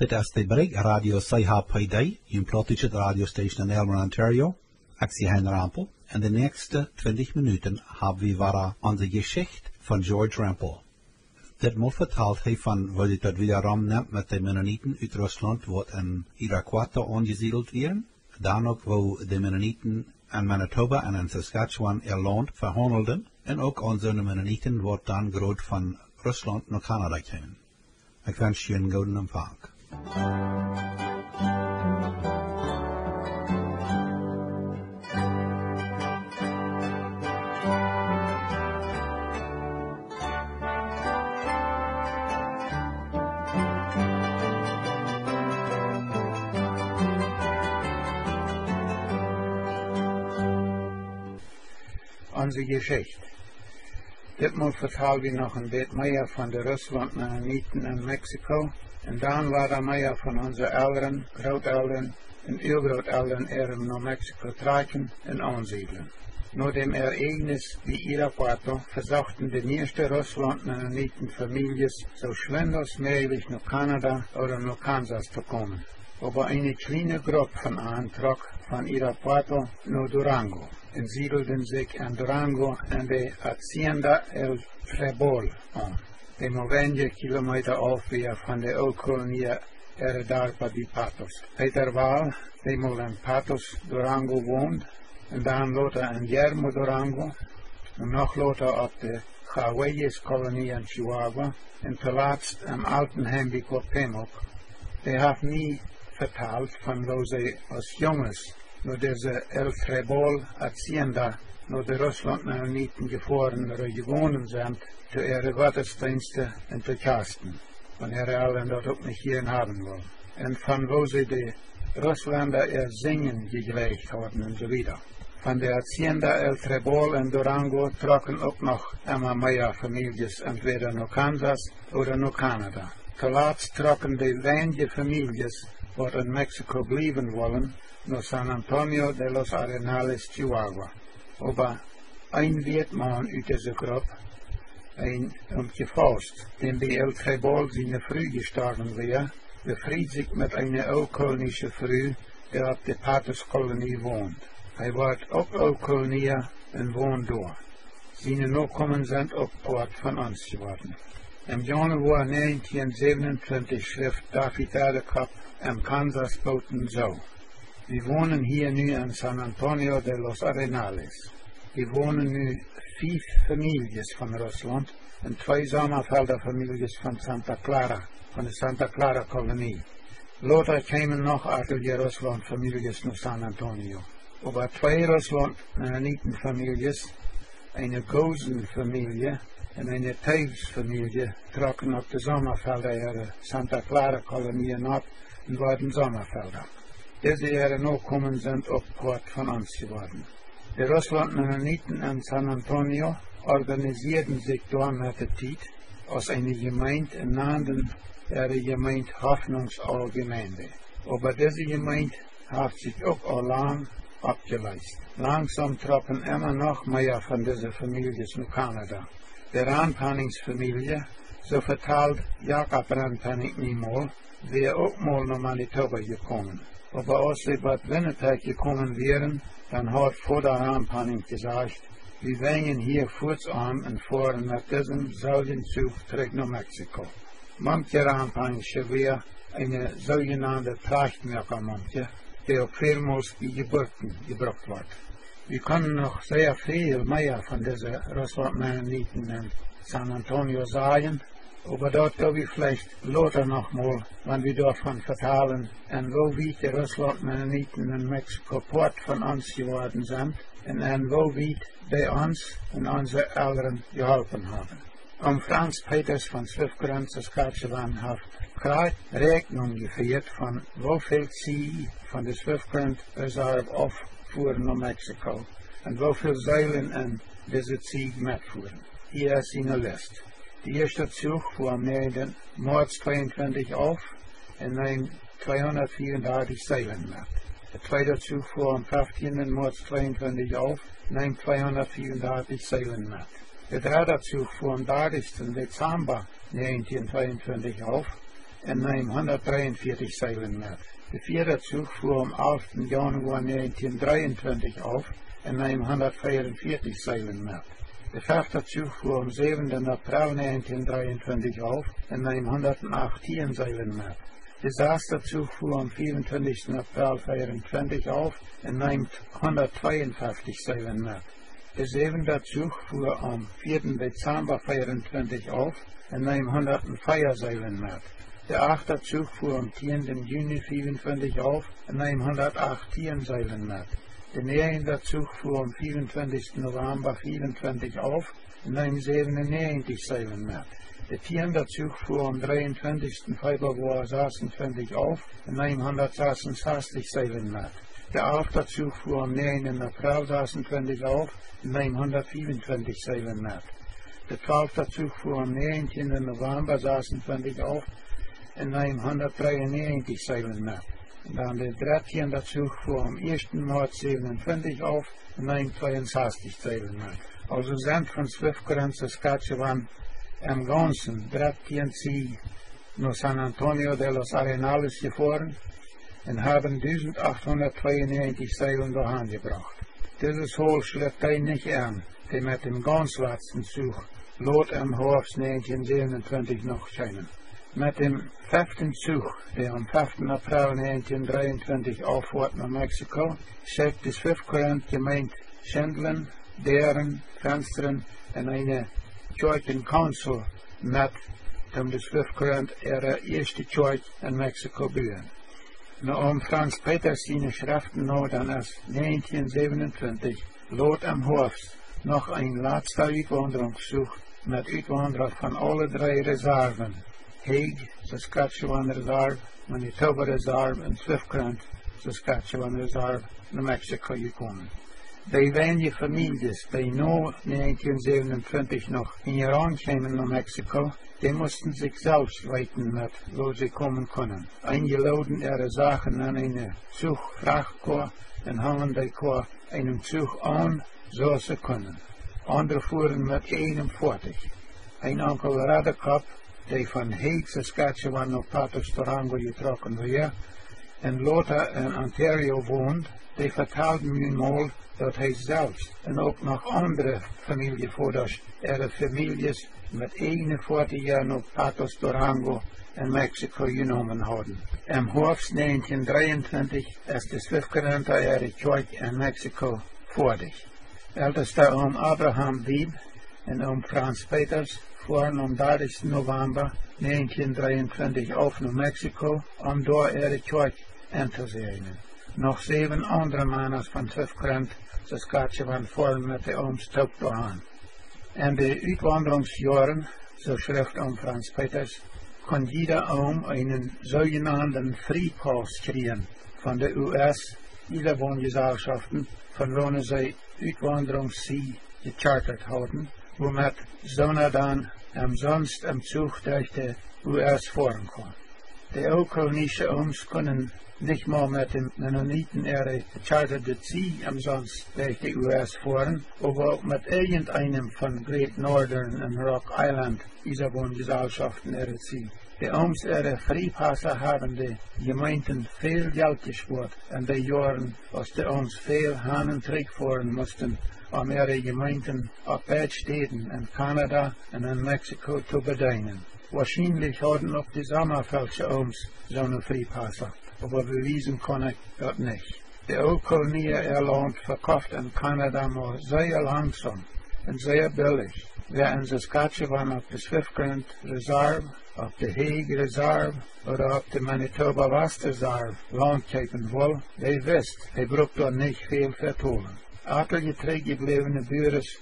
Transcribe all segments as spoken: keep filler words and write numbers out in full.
Dit es de Brigj Radio C H P D, een plautdietschet Radiostation en Aylmer, Ontario. Ekj sie Hein Rempel. En de näakjste twintich Minuten hab wie wada onse Jeschicht von George Rempel. Ditmol vetalt hee von woo sikj daut wieda romnemt met de Mennoniten ut Russlaunt, waut en Irapuato aunjesiedelt wieren. Dan uk, woo de Mennoniten en Manitoba un en Saskatchewan äa Launt vehaundelden. Un uk aun soone Mennoniten, waut dan groot von Russlaunt no Kanada kjeemen. Ekj wensch junt eenen gooden Empfang. Onse Jeschicht. Ditmol vetal wie noch een bät mea von de Russlaunt-Mennoniten en Mexiko, un dan wada mea von onse Elren, Grootelren un Uagrootelren äarem no Mexiko trakjen un aunsiedlen. No däm Ereignis bie Irapuato vesochten de mieeschte Russlaunt-Mennoniten-Famieljes soo schwind aus mäajlich no Kanada ooda no Kansas to komen. Oba eene kjliene Grupp von an trock von Irapuato no Durango un siedelden sikj en Durango en de Hacienda El Trébol aun, dee mau weinje Kilometa auf wia von de Ooltkolonia äare Darpa bie Patos. Peter Wall, dee mau en Patos, Durango wond, un dan lota en Yermo, Durango, un noch lota opp de Jagüeyes Kolonie en Chihuahua, un toolatst em Altenheim bie Cuauhtémoc, dee haft mie vetalt von woo see aus Junges no dise El Trébol Hacienda, no de Russlaunt-Mennoniten jefoaren ooda jegonen sent, to äare Gottesdeensten un to Kjasten, wan äare Elren daut uk nich hia haben wullen. Un von woo see de Russlenda äa Sinjen jejlikjt hauden un soo wieda. Von de Hacienda El Trébol en Durango trocken uk noch emma mea Famieljes entwäda no Kansas ooda no Kanada. Toolatst trocken de weinje Famieljes, waut en Mexiko bliewen wullen, no San Antonio de los Arenales, Chihuahua. Oba een Wätmaun ut dise Grupp, een Omkje Faust, däm bie El Trébol siene Fru jestorwen wia, befried sikj met eene ooltkolonische Fru, dee opp de Patos Kolonie wond. Hee wort uk Ooltkolonia un wond doa. Siene Nokomen sent uk Poat von ons jeworden. Em Januoa näajentieen säwenuntwintich schrift David Redekop em Kansas Poten soo: Wie wonen hia nu en San Antonio de los Arenales. Hia wonen nu fief Famieljes von Russlaunt un twee Sommafelda Famieljes von Santa Clara, von de Santa Clara Kolonie. Lota kjeemen noch atelje Russlaunt Famieljes no San Antonio. Oba twee Russlaunt Mennoniten Famieljes, eene Gosen Famielje un eene Toews Famielje, trocken opp de Sommafelda äare Santa Clara Kolonie nopp un worden Sommafelda. Dise äare Nokomen sent uk Poat von ons jeworden. De Russlaunt Mennoniten en San Antonio organisieeden sikj doa met de Tiet aus eene Jemeent un nanden äare Jemeent Hoffnungsau Gemeinde. Oba dise Jemeent haft sikj uk aul lang oppjeleest. Langsom trocken emma noch mea von dise Famieljes no Kanada. De Ranpennings Famielje, soo vetald Jakob Ranpenning mie mol, wia uk mol no Manitoba jekomen. Oba aus see bot Winnipeg jekomen wieren, dan haud Voda Ranpenning jesajcht: Wie wenjen hia fuaz aun un foaren met disem selwjen Zuch trigj no Mexiko. Mamkje Ranpenningsche wia eene soojenande Trachtmoaka-Mamkje, dee uk välmols bie Jeburten jebrukt wort. Wie kunnen noch sea väl mea von dise Russlaunt Mennoniten en San Antonio sajen, oba daut doo wie veleicht lota noch mol, wan wie doavon vetalen, en woo wiet de Russlaunt Mennoniten en Mexiko Poat von ons jeworden sent un en woo wiet dee ons un onse Elren jeholpen haben. Om Franz Peters von Swift Current Saskatchewan haft krakjt Räakjnunk jefieet von woo väl Zieej von de Swift Current Reserve auffuaren no Mexiko un woo väl Seelen en dise Zieej metfuaren. Hia es siene List. De ieeschte Zuch fua aum näajenden Moaz tweeuntwintich auf un neem tweehundertvierundartich Seelen met. De tweede Zuch fua aum feftienden Moaz tweeuntwintich auf, neem tweehundertvierundartich Seelen met. De dredde Zuch fua aum dartichsten Dezamba näajentieen tweeuntwintich auf un neem hundatdreiunvieetich Seelen met. De vieede Zuch fua aum alften Januoa näajentieen dreeuntwintich auf un neem hundatveeunvieetich Seelen met. De fefte Zuch fua aum säwenden April näajentieen dreeuntwintich auf un neem hundatachtieen Seelen met. De sasde Zuch fua aum vieeuntwintichsten April veeunentwintich auf un neem hundattweeunfeftich Seelen met. De säwende Zuch fua aum vieeden Dezamba veeunentwintich auf un neem hundatviea Seelen met. De achte Zuch fua aum tieenden Juni veeunentwintich auf un neem hundatachtieen Seelen met. De näajende Zuch fua aum vieeuntwintichsten Novamba veeunentwintich auf un neem säwenunnäajentich Seelen met. De tieende Zuch fua aum dreeuntwintichsten Februoa sasuntwintich auf un neem hundatsasunsachtich Seelen met. De alfte Zuch fua aum näajenden April sasuntwintich auf un neem hundatveeunentwintich Seelen met. De twalfte Zuch fua aum näajentieenden Novamba sasuntwintich auf un neem hundatdreiunnäajentich Seelen met. Un dan de dartieende Zuch fua aum ieeschten Moaz säwenuntwintich auf un neem tweeunsastich Seelen met. Aulsoo sent von Swift Current Saskatchewan em gaunzen dartieen Sied no San Antonio de los Arenales jefoaren un haben dusendachthundatdreiunnäajentich Seelen doahan jebrocht. Dise Tol schlitt dee nich en, dee met dän gaunz latsten Zuch lot em Hoafst näajentieen säwenuntwintich noch kjeemen. Met dän feften Zuch, dee aum feften April näajentieen dreeuntwintich auffoat no Mexiko, schekjt de Swift Current Jemeent Schendlen, Däaren, Fenstren un eene Kjoakjen Council met, om de Swift Current äare ieeschte Kjoakj en Mexiko buen. No Om Franz Peters siene Schreften no dan es näajentieen säwenuntwintich lot em Hoafst noch een latsta Utwaundrungszuch met Utwaundra von aule dree Reserven, Hague, Saskatchewan Reserve, Manitoba Reserve un Swift Current, Saskatchewan Reserve, no Mexiko jekomen. Dee weinje Famieljes, dee no näajentieen säwenuntwintich noch hinjaraun kjeemen no Mexiko, dee musten sikj selfst weeten met, woo see komen kunnen. Eenje looden äare Sachen en eene Zuchfrachtkoa un hongen dee Koa eenem Zuch aun, soo aus see kunnen. Aundre fuaren met ieejnem Foatich. Een Onkel Radekop, dee von Hague, Saskatchewan no Patos, Durango jetrocken wia un lota en Ontario wond, dee vetald mie mol, daut hee selfst un uk noch aundre Famieljevodasch äare Famieljes met ieejne Foatieja no Patos, Durango en Mexiko jenomen hauden. Em Hoafst näajentieen dreeuntwintich es de Swift Current äare Kjoakj en Mexiko foadich. Eltesta Om Abraham Wiebe un Om Franz Peters foaren aum dartichsten Novamba näajentieen dreeuntwintich auf no Mexiko, om doa äare Kjoakj entosäajnen. Noch säwen aundre Mana von Swift Current Saskatchewan foaren met de Oms toop doahan. En de Utwaundrungsjoaren, soo schrift Om Franz Peters, kunn jieda Om eenen soojenanden Free Pass kjrieen von de U S Eisenbahnjesalschoften, von woone see Utwaundrungssied jechartat hauden, wuamet soona dan omsonst em Zuch derch de U S foaren kunn. De ooltkolonische Oms kunnen nich mau met de Mennoniten äare jechartade Sied omsonst derch de U S foaren, oba uk met irjenteenem von Great Northern un Rock Island Eisenbahnjesalschoften äare Sied. De Oms äare Free Passa haben de Jemeenten väl Jelt jespoat en de Joaren, aus de Oms väl han un trigj foaren musten, om äare Jemeenten opp beid Städen en Kanada un en Mexiko to bedeenen. Woarschienlich hauden uk de Sommerfeldsche Oms soone Free Passa, oba bewiesen kaun ekj daut nich. De Ooltkolonia äa Launt vekoft en Kanada mau sea langsom un sea billich. Wäa en Saskatchewan opp de Swift Current Reserve, opp de Hague Reserve ooda opp de Manitoba West Reserve Launt kjeepen wull, dee wist, hee brukt doa nich väl fa tolen. Atelje trigjjebläwne Buares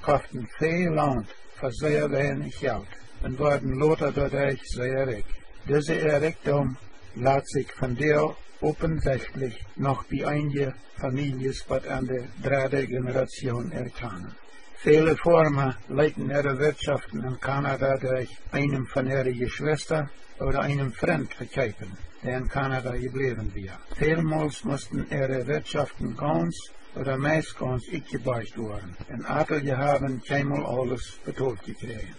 koften väl Launt fa sea weinich Jelt un worden lota doaderch sea rikj. Dise äa Rikjdom lat sikj vondoag opensechtlich noch bie eenje Famieljes bat aun de dredde Generation erkjanen. Väle Foarma leeten äare Wirtschoften en Kanada derch eenem von äare Jeschwista ooda eenem Frint vekjeepen, dee en Kanada jebläwen wia. Välmols musten äare Wirtschoften gaunz ooda meist gaunz utjeborcht woaren, un atelje haben kjeenmol aules betolt jekjräajen.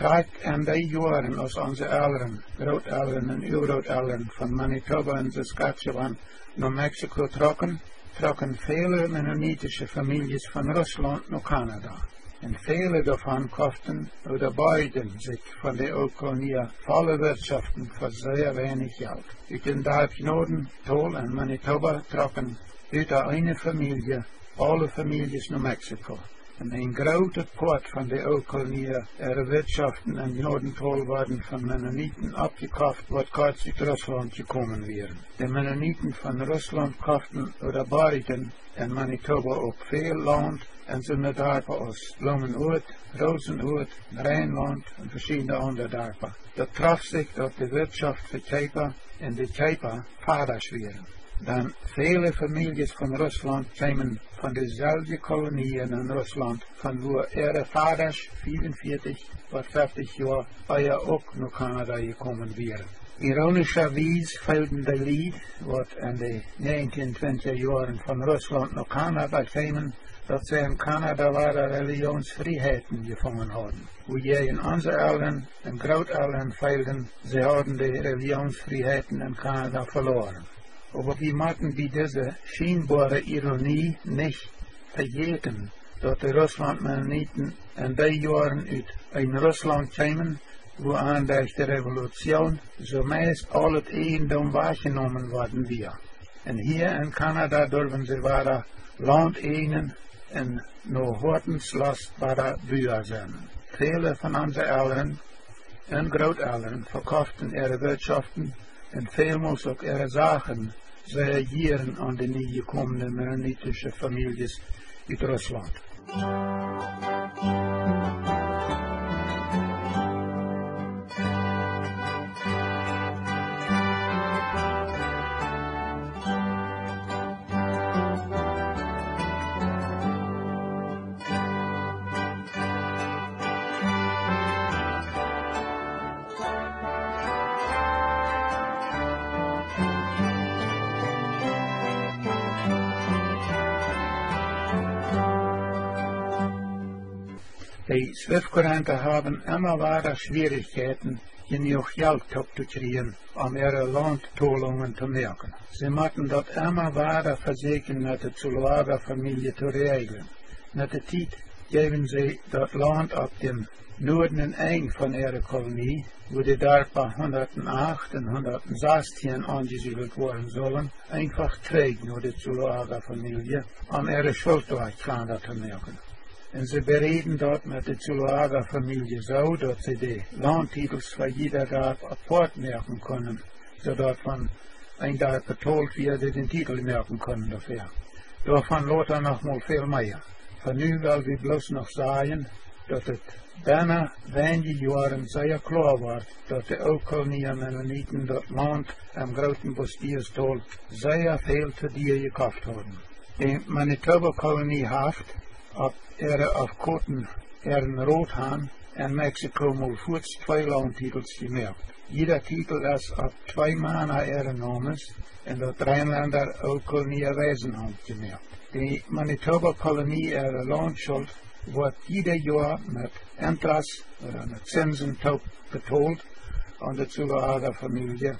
Krakjt en dee Joaren, aus onse Elren, Grootelren un Uagrootelren von Manitoba un Saskatchewan no Mexiko trocken, trocken väle mennonitische Famieljes von Russlaunt no Kanada. Un väle doavon koften ooda borjden sikj von de Ooltkolonia volle Wirtschoften fa sea weinich Jelt. Ut dän Darp Gnadenthal en Manitoba trocken buta eene Famielje aule Famieljes no Mexiko. Un een grootet Poat von de Ooltkolonia äare Wirtschoften en Gnadenthal worden von Mennoniten oppjekoft, waut krakjt ut Russlaunt jekomen wieren. De Mennoniten von Russlaunt koften ooda borjden en Manitoba uk väl Launt en soone Darpa aus Bloomenuat, Roosenuat, Reinlaunt un veschiedne aundre Darpa. Daut trof sikj, daut de Wirtschoft fa Kjeepa un de Kjeepa Vadasch wieren. Dan väle Famieljes von Russlaunt kjeemen von deeselwje Kolonien en Russlaunt, von wua äare Vadasch fiefunvieetich bat feftich Joa ea uk no Kanada jekomen wieren. Ironischerwies feelden dee Lied, waut en de näajentien twintja Joaren von Russlaunt no Kanada kjeemen, daut see en Kanada wada Relijionsfrieheiten jefungen hauden, wuajäajen onse Elren un Grootelren feelden, see hauden de Relijionsfrieheiten en Kanada veloaren. Oba wie motten bie dise schienboare Ironie nich vejäten, daut de Russlaunt Mennoniten en dee Joaren ut een Russlaunt kjeemen, wua derch de Revolution soo meist aulet Eejendom wajchjenomen worden wia. Un hia en Kanada durwen see wada Launt eejnen un no Hoatenslost wada Bua sennen. Väle von onse Elren un Grootelren vekoften äare Wirtschoften un välmols uk äare Sachen sea jieren aun de niejekomne mennonitische Famieljes ut Russlaunt. De Swift Currenta haben emma wada Schwierichkjeiten, jenuach Jelt toop to kjrieen, om äare Launttolungen to moaken. See motten daut emma wada vesieekjen met de Zuloaga Famielje to räajlen. Met de Tiet jeewen see daut Launt opp däm nuadnen Enj von äare Kolonie, wua de Darpa hundatnacht un hundatsastien aunjesiedelt woaren sullen, eenfach trigj no de Zuloaga Famielje, om äare Schult doa kjlanda to moaken. Un see beräden daut met de Zuloaga Famielje soo, daut see de Launttitels fa jieda Darp apoat moaken kunnen, soo daut wan een Darp betolt wia, see dän Tietel moaken kunnen doafäa. Doavon lota noch mol väl mea. Fa nu well wie bloos noch sajen, daut et bennen weinje Joaren sea kloa wort, daut de Ooltkolonia Mennoniten daut Launt em grooten Bustillos Tol sea väl to dia jekoft hauden. De Manitoba Kolonie haft, opp äare Afkoten äaren Rot han, en Mexiko mol fuats twee Launttitels jemoakt. Jieda Tietel es opp twee Mana äare Nomes un daut Reinlenda Ooltkolonia Weisenaumt jemoakt. De Manitoba Kolonie äare Launtschult woat jieda Joa met Interest ooda met Zinsen toop betolt aun de Zuloaga Famielje,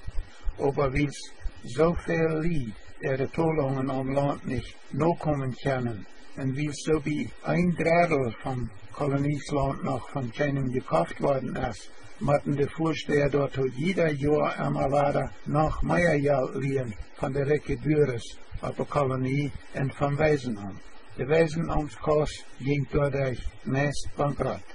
oba wiels soo väl Lied äare Tolungen aum Launt nich nokomen kjennen, un wiels soo bie een Dreddel vom Kolonielaunt noch von kjeenem jekoft worden es, motten de Väastäja doatoo jieda Joa emma wada noch mea Jelt lieen von de rikje Buares opp de Kolonie un vom Weisenaumt. De Weisenaumtskauss jinkj doaderch meist bankrott.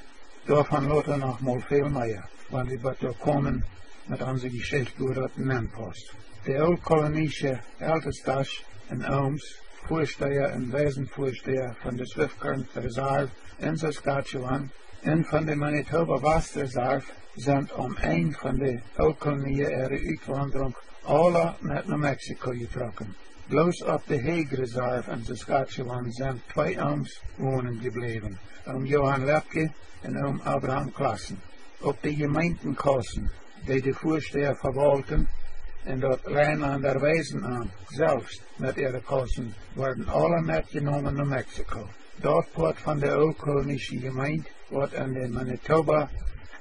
Doavon lota noch mol väl mea, wan wie bat doa komen met onse Jeschicht, woo daut nenn pausst. De ooltkolonische Eltestasch un Ooms, Väastäja un Weisenväastäja von de Swift Current Reserve en Saskatchewan un von de Manitoba Wast Reserve sent aum Enj von de Ooltkolonia äare Utwaundrunk aula met no Mexiko jetrocken. Bloos opp de Hague Reserve en Saskatchewan sent twee Ooms wonen jebläwen, Oom Johann Loeppky un Oom Abraham Klassen. Uk de Jemeentenkaussen, dee de Väastäja vewaulten, un daut Reinlenda Weisenaumt selfst met äare Kaussen, worden aula metjenomen no Mexiko. Daut Poat von de ooltkolonische Jemeent, waut aun de Manitoba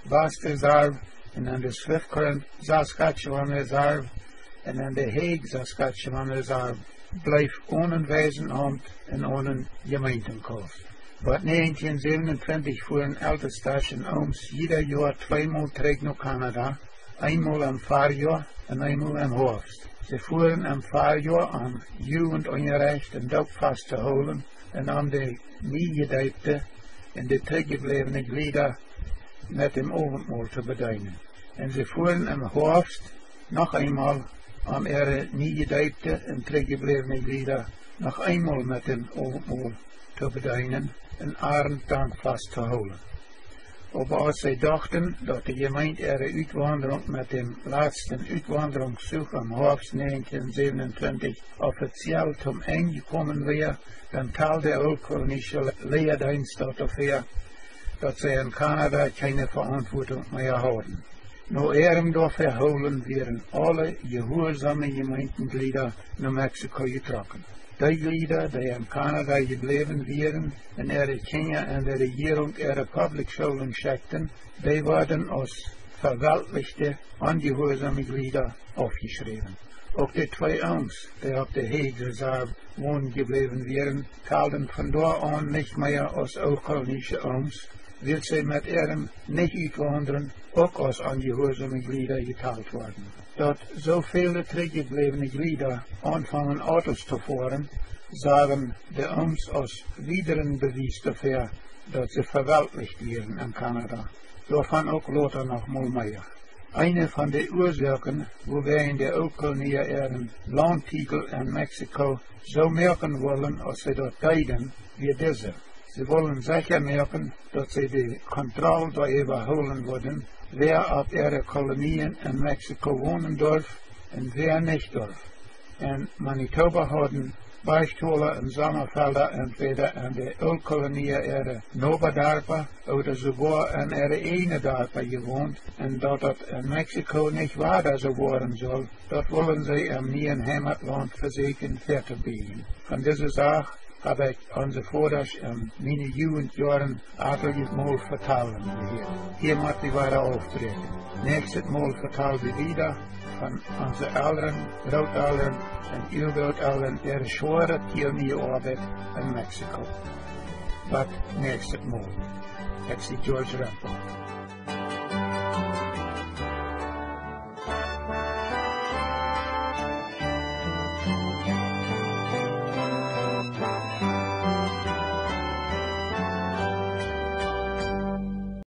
Bast Reserve un en de Swift Current Saskatchewan Reserve un en de Hague Saskatchewan Reserve bleef onen Weisenamt un onen Jemeentenkaust. Bat näajentieen säwenuntwintich fuaren Eltestasch un Ooms jieda Joa tweemol trigj no Kanada, eenmol em Farjoa un eenmol em Hoafst. See fuaren em Farjoa om Jugendunjarecht un Doopfast to hoolen un om de Niejedeepte un de trigjjebläwne Jlieda met däm Owentmol to bedeenen. Un see fuaren em Hoafst noch eenmol om äare Niejedeepte un trigjjebläwne Jlieda noch eenmol met däm Owentmol to bedeenen un Arnt Dankfast to hoolen. Oba aus see dochten, daut de Jemeent äare Utwaundrunk met däm latsten Utwaundrungszug em Hoafst näajentieen säwenuntwintich offiziell toom Enj jekomen wia, dan tald de Ooltkolonische Leadeenst daut doafäa, daut see en Kanada kjeene Veauntwuatunk mea hauden. No äarem doafäa hoolen wieren aule jehuarsome Jemeentenjlieda no Mexiko jetrocken. Dee Jlieda, dee en Kanada jebläwen wieren un äare Kjinja en de Rejierunk äare Public Schoolen schekjten, dee worden aus veweltlichte, onjehuarsome Jlieda aufjeschräwen. Uk de twee Ooms, dee opp de Hague Reserve wonen jebläwen wieren, talden von doa aun nich mea aus Ooltkolonische Ooms, wiels see met äarem Nich-Utwaundren uk aus onjehuarsome Jlieda jetalt worden. Daut soo väle trigjjebläwne Jlieda aunfungen Autos to foaren, sagen de Ooms aus wiedren Bewies doafäa, daut see veweltlicht wieren en Kanada. Doavon uk lota noch mol mea. Eene von de Uasoaken, wuawäajen de Ooltkolonia äaren Launttitel en Mexiko soo moaken wullen, aus see daut deeden, wia dise: See wullen secha moaken, daut see de Kontroll doaräwa hoolen wudden, wäa opp äare Kolonien en Mexiko wonen durf un wäa nich durf. En Manitoba hauden Barchtola un Sommafelda entwäda en de Ooltkolonia äare Nobadarpa ooda soogoa en äare ieejne Darpa jewont, un daut daut en Mexiko nich wada soo woaren sull, daut wullen see em nieen Heimatlaunt vesieekjen väatobieejen. Von dise Sach hab ekj onse Vodasch en miene Jugendjoaren atelje Mol vetalen jehieet. Hia mott wie wada aufbräakjen. Näakjstet Mol vetal wie wieda von onse Elren, Grootelren un Uagrootelren äare schwoare Pionierjoabeit en Mexiko. Bat näakjstet Mol. Ekj sie George Rempel.